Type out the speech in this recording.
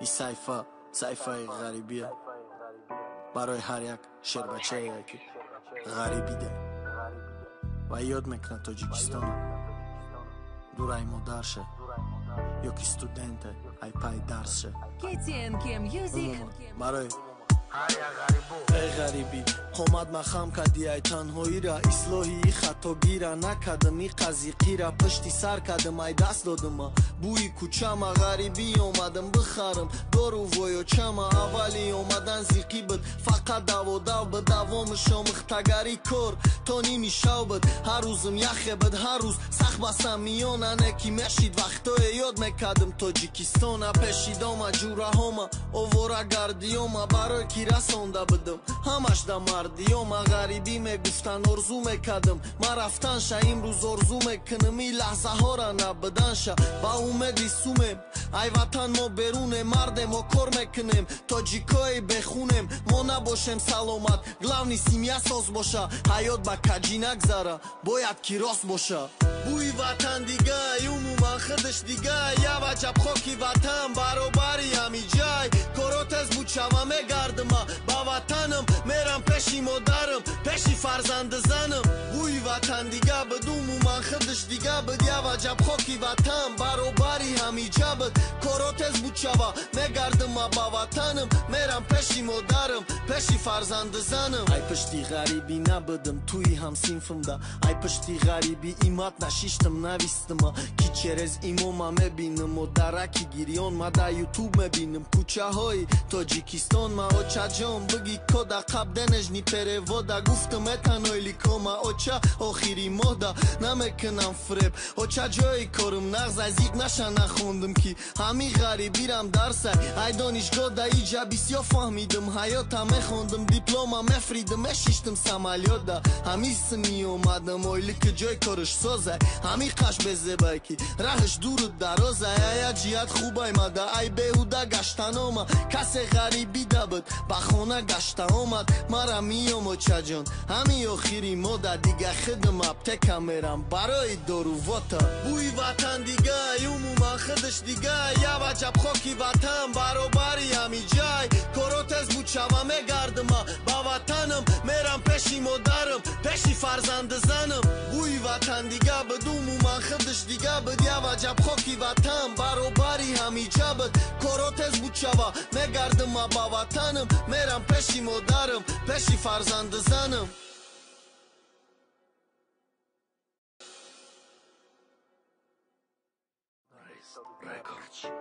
И сайфа, сайфаи ғарибия. Барои ҳар як шербачае, ки ғарибида ва ёд мекунад Тоҷикистона, дурай модарша ё ки студента ай пай дарсша. KTNK Music. Умуман барои эй ғарибӣ, қомат махам кардӣ, ай танҳоира ислоҳи хатогира накардам, и қазиқира пушти сар кардам, ай даст додама бӯи кӯчама. Ғарибӣ омадам бихарам дору воёчама. Аввали омадан зиқӣ буд, фақат даводав буд, давомаш омӯхтагари кор то ними шав буд. Ҳар рӯзам яхе буд, ҳар рӯз сахт басам миёна неки мешид. Вақтое ёд мекардам Тоҷикистона, пешидома ҷураҳома, овора гардиёма, барои ки расонда будам ҳамаш да мардиёма. Ғарибӣ мегуфтан, орзу мекардам ман рафтанша, имрӯз орзу мекунам ин лаҳзаҳора набуданша. Ба умеди сумем ай ватан мо берунем, мардем, мо кор мекунем, тоҷикои бехунем. Мо набошем саломат, главный семья соз боша, ҳаёт ба каҷӣ нагзара, бояд ки рост боша. Бӯи ватан дигай, умуман худаш дигай, яваҷаб хоки ватан баробари ҳамиҷай. Коро тез бучава, мегардама ба ватанам, мерам пеши модарам, пеши фарзанди занам. Бӯи ватан дига буд, умуман худаш дига буд, яваҷаб хоки ватан баробари ҳамиҷа буд. Коро тез бучава, мегардама ба ватанам, мерам пеши модарам, пеши фарзанди занам. Ай пушти ғарибӣ набудам туи ҳамсинфимда, ай пушти ғарибӣ имат нашиштам, навистама ки через имома мебинам модараки гирён. Ма да Ютуб мебинам кӯчаҳои Тоҷикистон. Ма очаҷон биги кода қабденежни перевода, гуфтам этанойликома оча охири моҳда намекунам фреб. Оча, ҷои корум нағз, ай зиқ наша, нахондум ки ҳами ғарибирам дарсай. Ай донишгоҳ да иҷа бисёр фаҳмидим, ҳаёта мехондум, диплома мефридим, мешиштим самолётда. Ҳами сими омадам, ойлики ҷои кориш созай, ҳами қаш безебай ки раҳш дуру дарозай. Ая ҷиҳат хубай мада, ай беҳуда гаштанома. Касе ғарибида буд, ба хона гашта омад, мара миём очаҷон ҳами охири мода, дига хидм аптека мерам барои дорувота. Бӯи ватан дигай, умуман худаш дигай, яваҷаб хоки ватан баробари ҳамиҷай. Коро тез бучава, мегардама ба ватанам, мерам пеши модарам, пеши фарзанди занам. Бӯи ватан дига буд, умуман худаш дига буд, яваҷаб хоки ватан баробари ҳамиҷа буд. Коро тез бучава, мегардама ба ватанам, мерам пеши модарам, пеши фарзанди занам. Records.